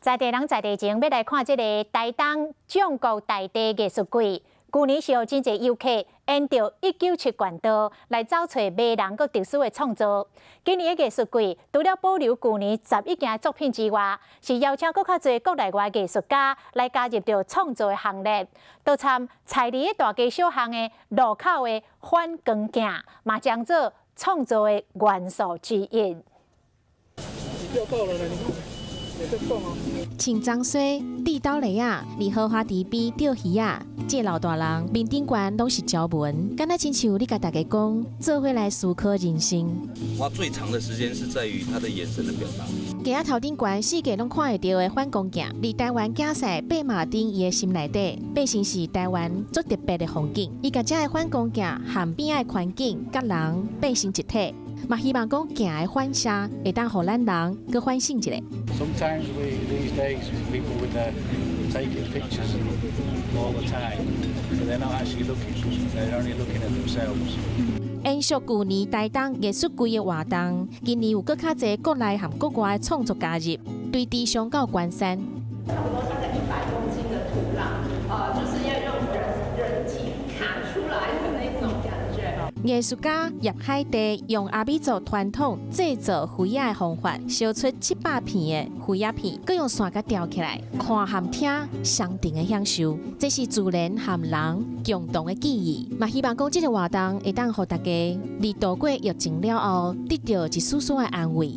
在地人在地情，欲來看這个台東將國大地藝術季。舊年是予真濟遊客沿著197縣道來走揣迷人閣特殊的創作。今年的藝術季除了保留舊年11件作品之外，是邀請閣較濟國內外藝術家來加入著創作的行列。都參菜里的大街小巷的路口的反光鏡，嘛將做創作的元素之一。釣到了呢，你看，也在動啊。穿髒靴、戴斗笠仔，佇荷花池邊釣魚仔，這老大人面頂懸攏是皺紋，敢若親像咧共大家講，做伙來思考人生。花最長的時間是在於他的眼神的表達。街仔頭頂懸四界攏看會著的反光鏡，佇台灣競賽爬馬丁伊的心內底，變成是台灣足特別的風景。伊共這个反光鏡和邊仔的環境佮人變成一體，嘛希望講鏡的反射會當予咱人閣反省一下。 Sometimes we these days people with their taking pictures all the time, but they're not actually looking. They're only looking at themselves. 延續舊年台東藝術季的活動，今年有閣較濟國內和國外的創作加入，對池上到關山。差不多大概100公斤的土壤，就是要用人體卡出來的那種感覺。藝術家葉海地用阿美族傳統製作魚仔的方法，燒出700片的魚仔片，閣用線共吊起來，看和聽雙重的享受。這是自然和人共同的記憶，嘛希望講這个活動會當予大家佇度過疫情了後，得著一絲絲的安慰。